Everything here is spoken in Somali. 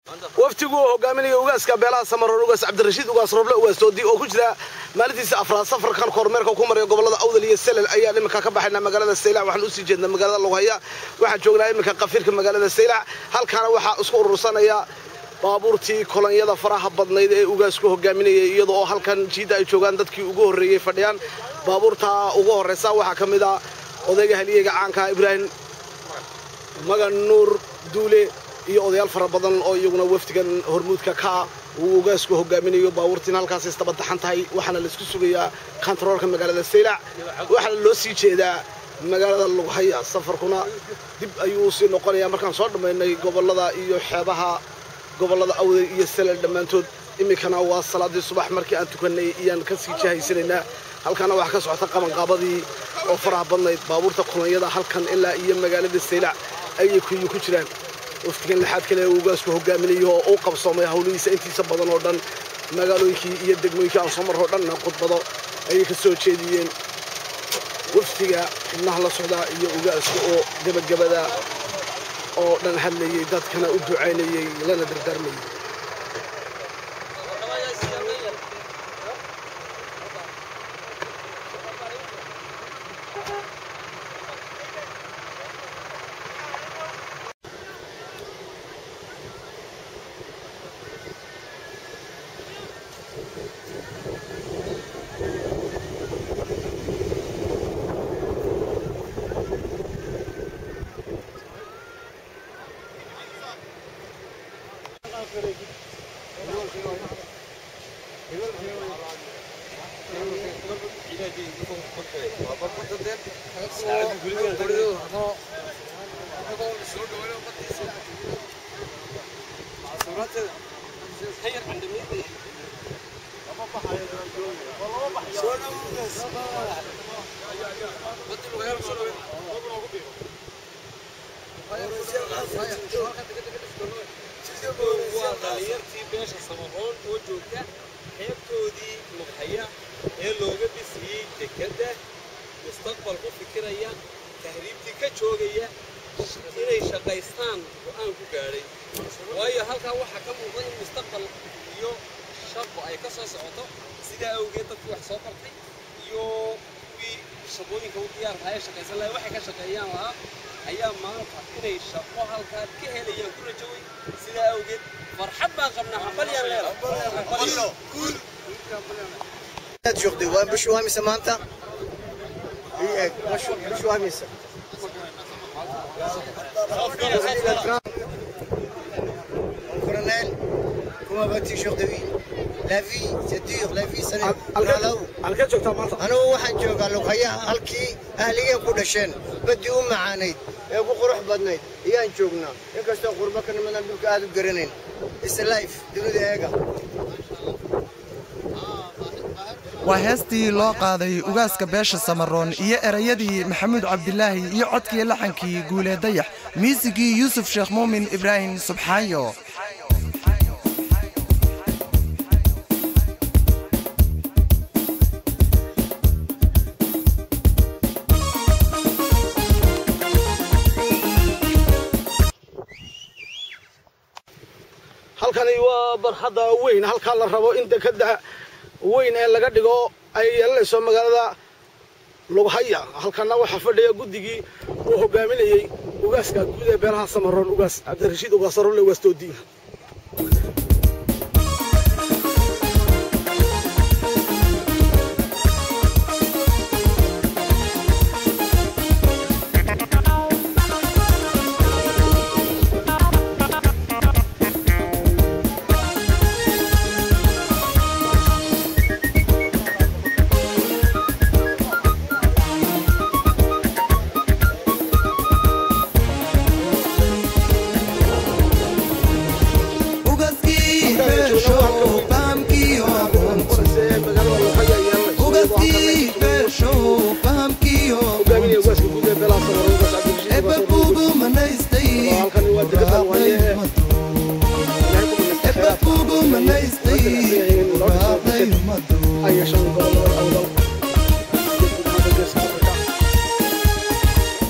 Waftigu oo hogaaminaya ugaaska beelaha Samaroon, Ugaas Cabdirashiid Ugaas Roble Ugaas Doodi, oo ku jira maalintiisa afraad safarkan kormeerka ku maraya gobolada Awdal iyo Selel, ayaan iminka ka baxaynaa magaalada Saylac. Waxaan usii jeednaa magaalada Lughaya. Waxaan joognaa iminka qafiirka magaalada Saylac. Halkaana waxaa isku urursanaya baabuurtii kolonyada faraha badnayd ee ugaasku hogaaminayay, iyada oo halkan jiidda ay joogaan dadkii ugu horreeyey fadhiyaan. Baabuurta ugu horreysa waxaa ka mid ah odayga haliyeyga caanka Ibraahim Magan Nuur Duule iyo odayaal fara badan oo iyaguna wafdigan hormuudka ka ah uu ugaasku hogaaminayo. Baabuurtiina halkaas isdaba taxan tahay, waxaana laisku sugayaa kantaroolka magaalada Saylac, waxaana loo sii jeedaa magaalada Lughaya. Safarkuna dib ayuu usii noqonayaa markaan soo dhammaynay gobollada iyo xeebaha gobollada Awdal iyo Salal dhammaantood. Iminkana waa salaadii subax markii aan tukannay iyaan ka sii jihaysanaynaa. Halkaana waxaa ka socota qabanqaabadii oo faraha badnayd. Baabuurta kolonyada halkan ilaa iyo magaalada Saylac ayay kuyi ku jiraan. Waftigan lixaad kale ee ugaasku hogaaminayo oo u qabsoomay howlihiisa intiisa badan oo dhan, magaalooyinkii iyo degmooyinkii aan soo marro dhanna khudbado ayay ka soo jeediyeen waftiga xubnaha la socdaa iyo ugaaska oo gebagabada oo dhan hadlayey, dadkana u ducaynayey lana dardaarmayey. Waa dhalinyartii beesha Samaroon oo joogta xeebtoodii Lughaya ee looga dhisiyey dekedda, mustaqbal ku fikiraya, tahriibtii ka joogaya, inay shaqaystaan go'aan ku gaadhay, waayo halkaa waxaa ka muuqda in mustaqbal iyo shaqo ay ka soo socoto. Sidaa awgeed dadkii wax soo bartay iyo kuwii shaqooyinka u diyaarka ee shaqaysan lahaa, waxay ka shaqeeyaan lahaa, ayaa maanta inay shaqo halkaa ka helayaan ku rajoway. Sidaa awgeed farxad baan qabnaa, hambalyaan leedahay. Joogtay waa bishu waa mise maanta? Ii eeg, bishu waa mise? Colonel, comment vas-tu aujourd'hui? La vie, c'est dur, la vie, c'est Halkee joogtaa maanta? Anugu waxaan joogaa Lughayaha, halkii ahligeen ku dhasheen, baddii u macaanayd ee ugu qurux badnayd ayaan joognaa, inkastoo qurbo ka nimadan dhulka aad u garanayn. Is life dunida eega. Waa heestii loo qaaday ugaaska beesha Samaroon iyo erayadii Maxamuud Cabdilaahi iyo codkii laxankii Guulee Dayax, miisigii Yuusuf Sheekh Muumin Ibraahim Subxaayo. Halkani waa barxadda weyn, halkaa la rabo in dekadda weyn ee laga dhigo ay yeelanayso magaalada Lughaya. Halkana waxaa fadhiya guddigii uu hogaaminayey ugaaska guud ee beelaha Samaroon, Ugaas Cabdirashiid Ugaas Roble Ugaas Doodi.